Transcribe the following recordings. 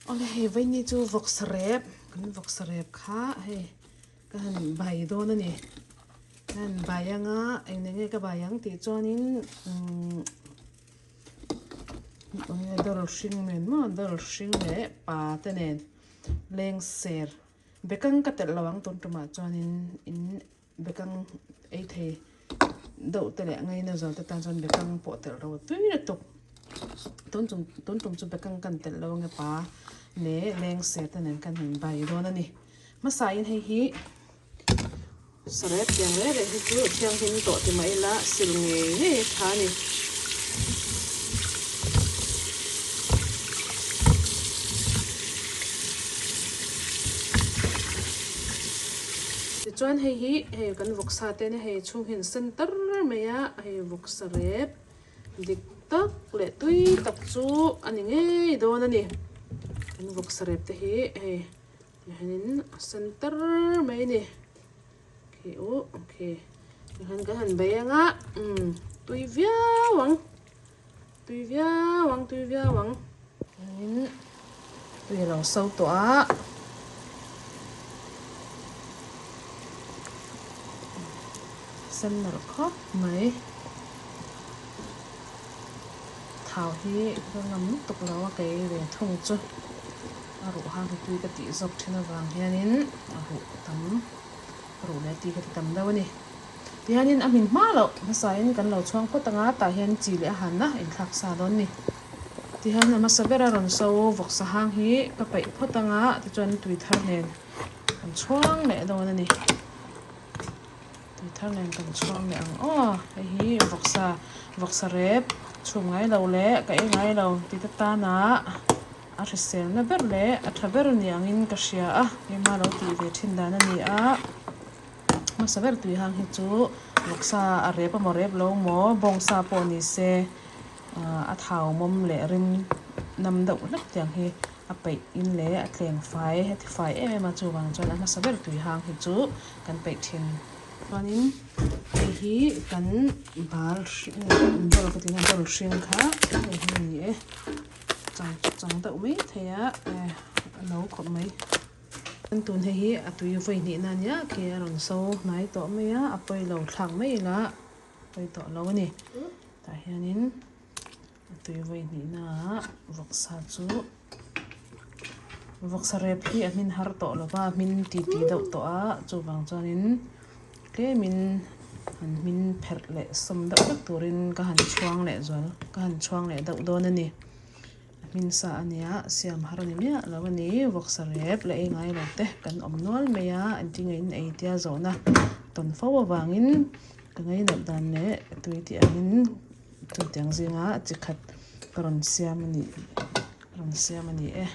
Awle hei vaini chu vawksa rep kan vawksa rep kha hei ka han bai dawn a ni. Ka han bai anga eng eng nge ka bai ang tih chuanin umm eng nge dawr hring nen maw dawr hring leh pa te nen leng ser bekang ka telh lo ang tun tumah chuanin in Bekang ei thei deuh te leh ngaina zual te tan chuan bekang pawh telh ro tui lutuk. Tun tum tun tum chu bekang kan telh lo ange pa leh leng ser te nen kan han bai dawn a ni. Hmasa in hei hi sarep tiang reng reng hi chu thianghlim tawh ti mah ila sil ngei ngei a tha a ni. Tichuan hei hi hei kan vawksa te nia hei chhung hian sen tar mai a hei vawksa rep dik tak leh tui tak chu a ni ngei dawn a ni kan vawksa rep te hi hei tihianin a sen tar mai a ni. Khi uh khi tikhan kan han bei anga umm tui viau ang tui viau ang tui viau ang chuanin tui a lo so tawh a sen nawrh khawp mai thau hi ka ngam lutuk lo a kei ve thung chu a ruh hang hi tui ka tih zawk thin avang hianin a ruh tam. Ruh leh tih ka ti tam deuh a ni. Tihianin a hmin hma loh hmasain kan lo chhuang phawt anga tah hian chi leh a hanna inthlak sa dawn ni. Tihian a hmasa bera rawn so vawksa hang hi ka peih phawt anga tichuan tui thar nen kan chhuang leh dawn a ni. Tui thar nen kan chhuang leh ang aw. Hei hi vawksa vawksa rep chhum ngai lo leh ka ei ngai lo ti te tana. A hriselna ber leh a tha ber ni angin ka hria a, keimah lo tih ve thin dan a ni a. Hmasa ber tui hang hi chu vawksa a rep amaw rep lo maw bawngsa pawh ni se a thau mawm leh rim nam deuh hlek tiang hi a peih in leh a tleng fai a ti fai em em a chuvang chuan a hmasa ber tui hang hi chu kan peih thin. Chuanin hei hi kan bal hring bawlh ka tihna bawlh hring kha hei hi a ni e. Chang chang deuh mai thei a eh a no khawp mai. Kan tun hei hi a tui vawi hnih na ania khi a rawn so hnai tawh mai a a pawi lo thlak mai ila pawi tawh lo a ni. Tah hianin a tui vawi hnih naah vawksa chu vawksa rep hi a hmin har tawh lo va a hmin ti ti deuh tawh a chuvang chuanin Tlemin han hmin pherh leh sawm deuh vek turin ka han chhuang leh zual ka han chhuang leh deuh dawn a ni. A hmin sa a nia, siam har a ni miah lo a ni. Vawksa rep leh ei ngai lo te kan awm nual mai a, engtin nge in ei tia zawhna tawn fo avangin ka ngainat dan leh tui tih angin chutiang zinga chi khat ka rawn siam a nih ka rawn siam a ni e.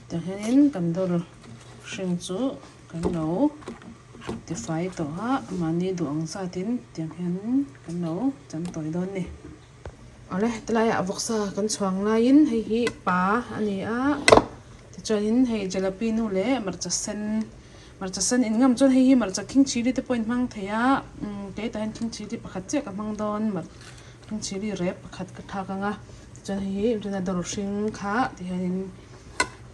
Tiang hianin kan dawr hring chu kan lo. Tifai tawh a, mahni duh ang zatin tiang hian kan lo chan tawi dawn ni. Awle tilaiah vawksa kan chhuang laiin hei hi pa a ni a, tichuanin hei jalapeno leh hmarcha sen hmarcha sen in ngam chuan hei hi hmarcha king chilli te pawh in hmang thei a, kei tah hian king chilli pakhat chiah ka hmang dawn king chilli rep pakhat ka thlak ang a, tichuan hei hi tuna dawr hring kha tihianin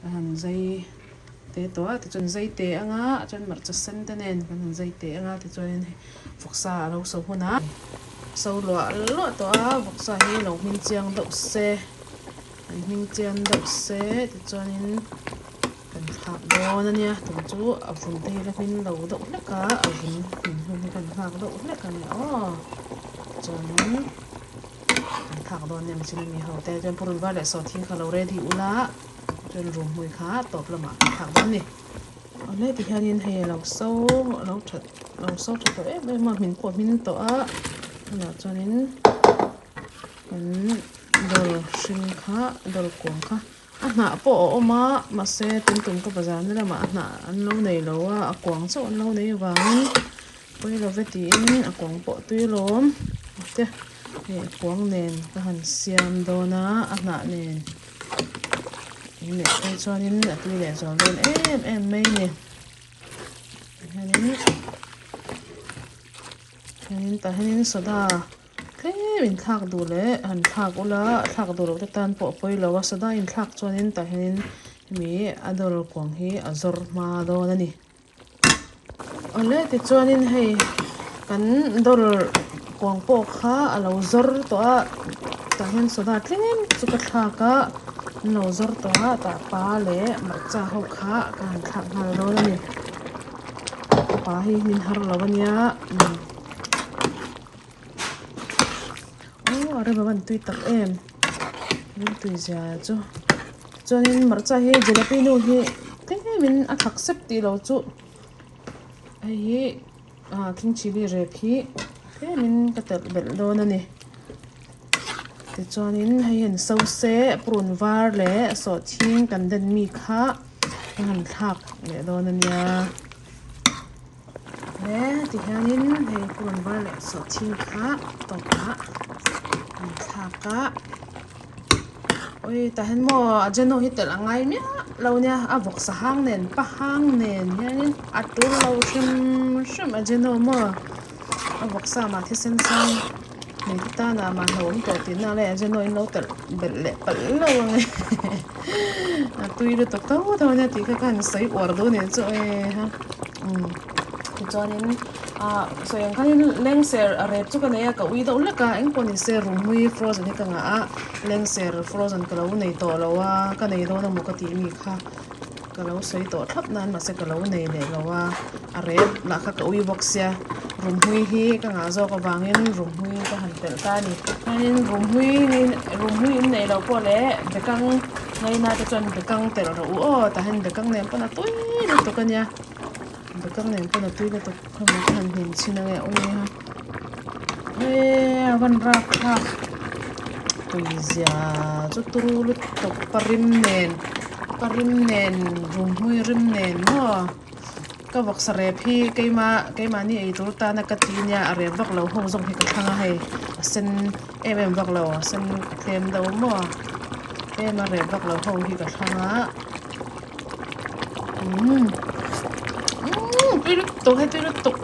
a han zai. Te tawh a tichuan zai te anga chuan hmarcha sen te nen kan han zai te anga tichuanin hei vawksa a lo so hun a so luah luah tawh a vawksa hi lo hming chiang deuh se an hming chiang deuh se tichuanin kan thlak dawn a nia tun chu a vun te hi la hmin lo deuh hlek a a vun hmin hun hi kan nghak deuh hlek a ni aw tichuanin kan thlak dawn nia machine ami ho te chuan purun var leh sawhthing kha lo ready ula. Chuan rum hmui kha tawp lamah kan thlak dawn a ni. Awle tihianin hei a lo so a lo that a lo so tha tawh em em a hmin pawh a hmin tawh a tunah chuanin kan dawr hring kha dawr kuang kha a hnah pawh a awm a mahse tun tum ka bazar na lamah a hnah an lo nei lo a a kuang chauh an lo nei avangin pawi love tiin a kuang pawh tui lawm te hei a kuang nen ka han siam dawn a a hnah nen. Leh phei chuanin a tui leh zual dawn em em mai a ni hianin hianin tah hianin soda tlem in thlak duh leh han thlak ula thlak duh loh te tan pawh a pawi lo a soda in thlak chuanin tah hianin. Hemi a dawr kuang hi a zawr hma dawn a ni. Awle tichuanin hei kan dawr kuang pawh kha a lo zawr tawh a tah hian soda tlem chu ka thlak a an lo zawr tawh a tah pa leh hmarcha ho kha ka han thlak nghal dawn a ni pa hi min har lo ania umm aw a rem a van tui tak em min tui zia chu. Chuanin hmarcha hi jalapeno hi tlemin a thak sep tih loh chu hei hi ah king chilli rep hi tlemin ka telh belh dawn a ni tichuanin hei hian so se purun var leh sawhthing kan den mi kha ka han thlak leh dawn a nia he tihianin hei purun var leh sawhthing kha tawpah an thlak a. Ui tah hian maw a jeno hi telh a ngai miah lo nia a vawksa hang nen pa hang nen hianin a tul lo hrim hrim a jeno maw a vawksa mah thisen sang nei te tan ah mah hlauhawm tawh tih na lai a jeno in lo telh belh leh palh lo ang e a tui lutuk tho tho ania tih kha khan sawi uar duh nen chu e ha umm tichuanin ah sawi ang khanin lengser a rep chu ka nei a ka ui deuh hlek a engpawh ni se rumui frozen hi ka ngah a lengser frozen ka lo nei tawh lo a ka nei dawn emaw ka tih mi kha ka lo sawi tawh thlap nan mahse ka lo nei leh lo a a rep lah kha ka ui bawk sia rumhui hi ka ngah zawk avangin rumhui ka han telh ta a ni chuanin rumhui rumhui in neih loh pawh leh bekang ngaina te chuan bekang telh rawh u aw tah hian bekang nen pawn a tui lutuk a nia bekang nen pawn a tui lutuk khawmah khan hnim chhin ange a ui a he a van rap thlak tui zia chu turu lutuk pa rim nen pa rim nen rumhmui rim nen maw ka vawksa rep hi keima keimahni ei tur tana ka ti nia a rep vak lo ho zawng hi ka thlang a hei a sen em em vak lo a sen a tlem deuh maw tlem a rep vak lo ho hi ka thlang a umm umm tui lutuk hei tui lutuk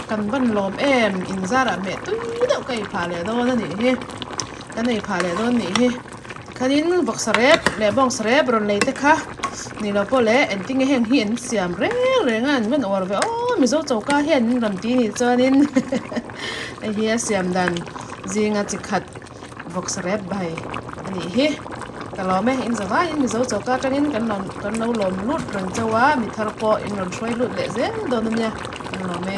kan van lawm em in zarah meh tui deuh ka ei phah leh dawn a nih hi kan ei phah leh dawn nih hi tikhanin vawksa rep leh bawngsa rep rawn lei te kha ni lo pawh leh engtinge heng hi an siam reng reng a an van uar ve aw mizo choka hian an rawn ti nih chuanin hei hi a siam dan zinga chi khat. Vawksa rep bai a nih hi. Ka lawm e, in zavaiin Mizo choka atangin kan rawn kan lo lawm lut reng chauh a, mi thar pawh in rawn hruai lut leh zel dawn a nia, kan lawm e.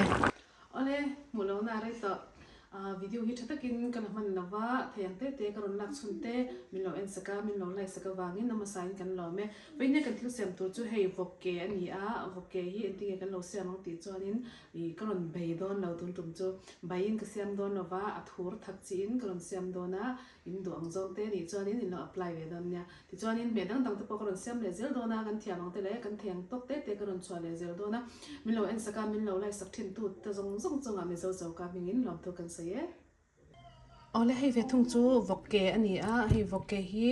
Awle, hmuh lohna a rei tawh. Video hi tha takin ka la hman lo va, thei ang te te ka rawn lak chhun te, min lo en sak a, min lo like sak avangin a hmasain kan lawm e. Vawiin kan thil siam tur chu hei vawk ke a ni a, vawk ke hi engtinge kan lo siam ang tih chuanin Ih ka rawn bei dawn lo tun tum chu baiin ka siam dawn lo va, a thur thak chiin ka rawn siam dawn a, in duh ang zawng te nih chuanin in lo apply ve dawn nia. Tichuanin hmeh dang dang te pawh ka rawn siam leh zel dawn a, kan thiam ang te leh kan thei ang tawk te te ka rawn chhuah leh zel dawn a, min lo en sak a, min lo like sak thin tu te zawng zawng chungah Mizo choka hmingin lawmthu kan sawi e. Awle hei ve thung chu vawk ke a ni a, hei vawk ke hi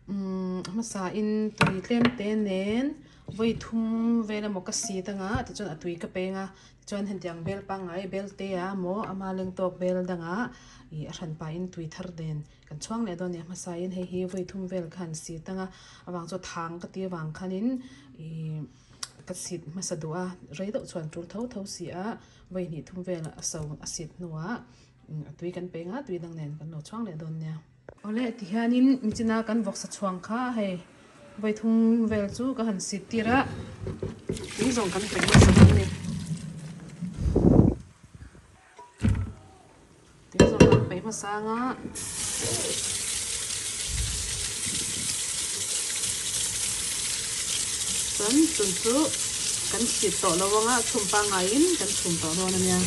umm hmasa in tui tlem te nen vawi thum vel emaw ka sit anga tichuan a tui ka peng a tichuan hetiang bel pangngai bel te ah emaw ama leng tawk bel dangah ih a hran pahin tui thar nen kan chhuang leh dawn a ni a hmasa in hei hi vawi thum vel khan sit anga avang chuan thang ka tih avang khanin ih ka sit hmasa duh a rei deuh chuan tul tho tho si a vawi hnih thum vel a so a sit hnuah. A tui kan peng a, tui dang nen kan lo chhuang leh dawn nia. Awle tihianin michina kan vawksa chhuang kha hei vawi thum vel chu ka han sit tir a, tui zawng kan peng nasa dawn a ni. Tui zawng kan pei hmasa anga. Chuan tun chu kan sit tawh lo anga chhum pangaiin kan chhum tawh dawn a nia.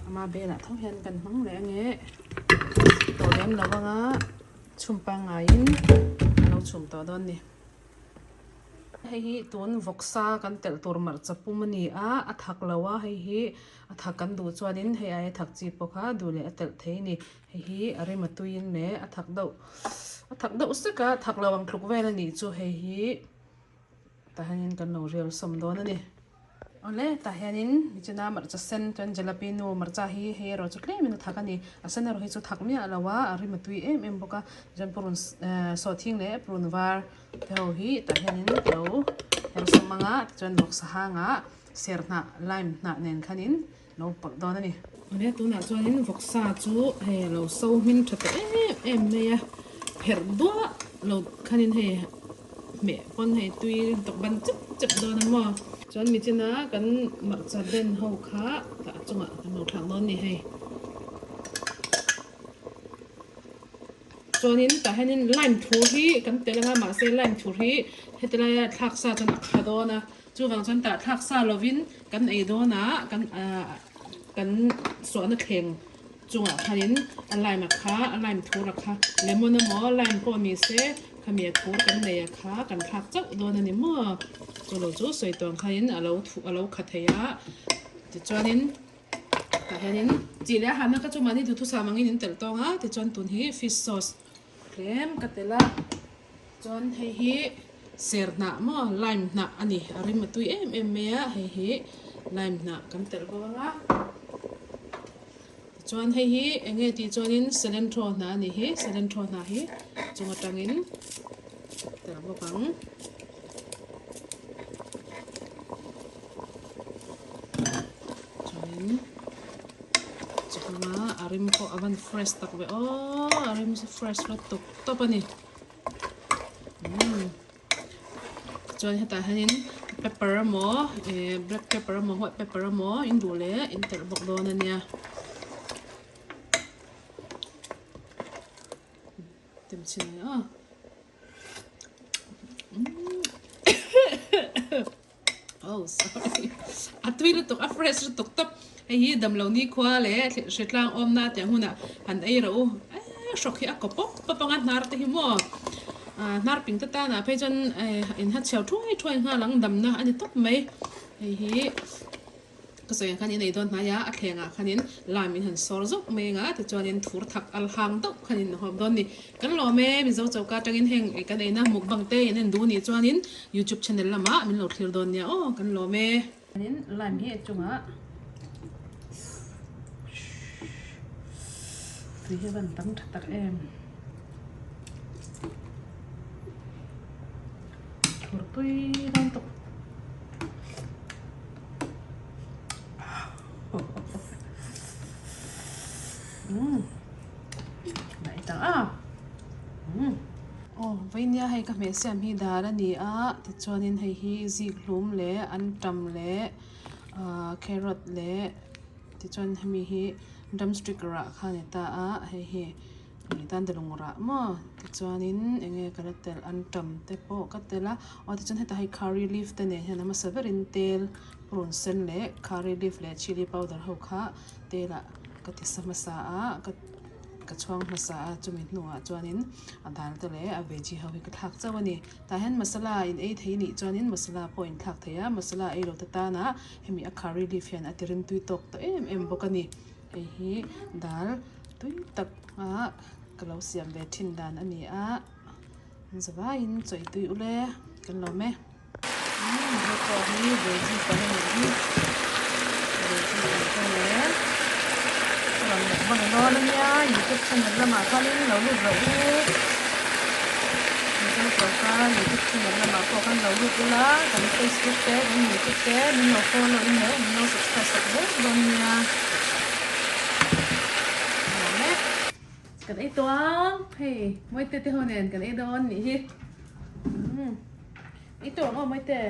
Ama belah tho hian kan hmang leh ange tawh lem lo anga chhum pangaiin a lo chhum tawh dawn ni. Hei hi tun vawksa kan telh tur hmarcha pum a ni a, a thak lo a hei hi a thak kan duh chuanin hei aia thak chi pawh kha duh leh a telh thei a ni. Hei hi a rem a tuiin leh a thak deuh a thak deuh sek a thak lo ang tluk vel a nih chu hei hi tah hianin kan lo rial sawm dawn a ni. Awle tah hianin nichina hmarcha sen chuan jalapeno hmarcha hi hei erawh chu tlemin a thak a ni a sen erawh hi chu thak miah lo a a rim a tui em em bawk a chuan purun ehh sawhthing leh purun var te ho hi tah hianin a lo her sawm ang a tichuan vawksa hangah ser hnah lime hnah nen khanin lo pawlh dawn a ni. Awle tunah chuanin vawksa chu hei a lo so hmin tha tawh em em mai a pherh duah lo khanin hei hmeh pawn hei tui tawk ban chep chep dawn a maw. Chuan michina kan hmarcha den ho kha tah chungah kan lo thlak dawn a ni hei. Chuanin tah hianin lime thur hi kan tel anga mahse lime thur hi heti laia thlak sa chuan a kha dawn a. Chuvang chuan tah thlak sa lovin kan ei dawnah kan ah kan suahna thleng chungah khanin a lime a kha a lime thur a kha lemon emaw lime pawh ni se khami a thur kan nei a kha kan thlak chauh dawn a ni maw chu lo chu sawi tawng khanin a lo thu a lo kha thei a tichuanin tah hianin chi leh a hahna kha chu mahni duhthusam angin in telh tawng a tichuan tun hi fish sauce Tlem ka tel a, chuan hei hi ser hnah maw lime hnah a ni, a rim a tui em em mai a, hei hi lime hnah kan telh bawk ang a, tichuan hei hi eng nge tih chuanin cilantro hnah a ni hi, cilantro hnah hi chung atangin telh bawk ang. Chuanin chhunga a rim pawh a van fresh tak ve aw a rim chu fresh lutuk tawp a ni umm chuan hetah hianin pepper emaw eh black pepper emaw white pepper emaw in duh leh in telh bawk dawn a nia. Oh sorry a tui lutuk a fresh lutuk tawp hei hi damlo ni khua leh hritlang awmna tiang hunah han ei rawh u eh hrawk hi a kaw pawp pawp anga hnar te hi maw ah hnar ping te tanah phei chuan eh in ha chhiau thuai thuai nghal ang damna a ni tawp mai hei hi. Ka sawi ang khan in ei dawn hnai a, a thlengah khanin lime in han sawr zauh mai anga tichuanin thur thak al hang deuh khanin a hawp dawn a ni. Kan lawm e, Mizo choka atangin heng kan eina mukbang te in en duh nih chuanin YouTube channel lamah min lo thlir dawn nia aw, kan lawm e. Chuanin lime hi a chungah tui hi a van tam tha tak em. Thur tui dawn tawp. Aw vainia hei ka hmeh siam hi dar a ni a tichuanin hei hi zik hlum leh antam leh ahh carrot leh tichuan hemi hi drumstick rah kha a ni ta a hei hi. Ih tan te lung rah maw tichuanin eng nge ka la telh antam te pawh ka telh a aw tichuan hetah hei curry leaf te nen hian a hmasa berin tel purun sen leh curry leaf leh chilli powder ho kha tel ah ka ti sa hmasa a ka ka chhuang hmasa a chumi hnuah chuanin a dal te leh a veggie ho hi ka thlak chauh a ni tah hian masala in ei thei nih chuanin masala pawh in thlak thei a masala ei lo te tana hemi a curry leaf hian a ti rimtui tawk tawh em em bawk a ni hei hi dal. Tui tak a ka lo siam ve thin dan a ni a, zavaiin chawi tui ule kan lawm e. Umm he pawh hi veggie pal a nih hi, veggie pal ka ni e. Ka rawn mukbang dawn a nia, youtube channel lamah khanin lo lut rawh u. Mizo choka youtube channel lamah pawh khan lo lut ula, kan facebook te kan youtube te min lo follow in leh min lo subscribe sak zel dawn nia. Kan ei tawh ang hei Mawite te ho nen kan ei dawn nih hi umm ei tawh ang aw Mawite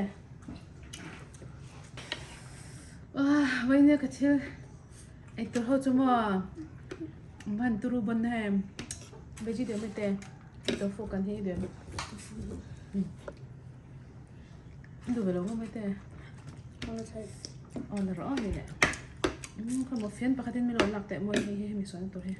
ah vawiin ka thil ei tur ho chu maw van turu bawn na em veggie deuh Mawite tofu kan hi deuh duh ve lo maw Mawite aw la rawh aw hei leh umm khaw maw fian pakhatin min lo lak teh maw hei hi hemi sawi na tur hi.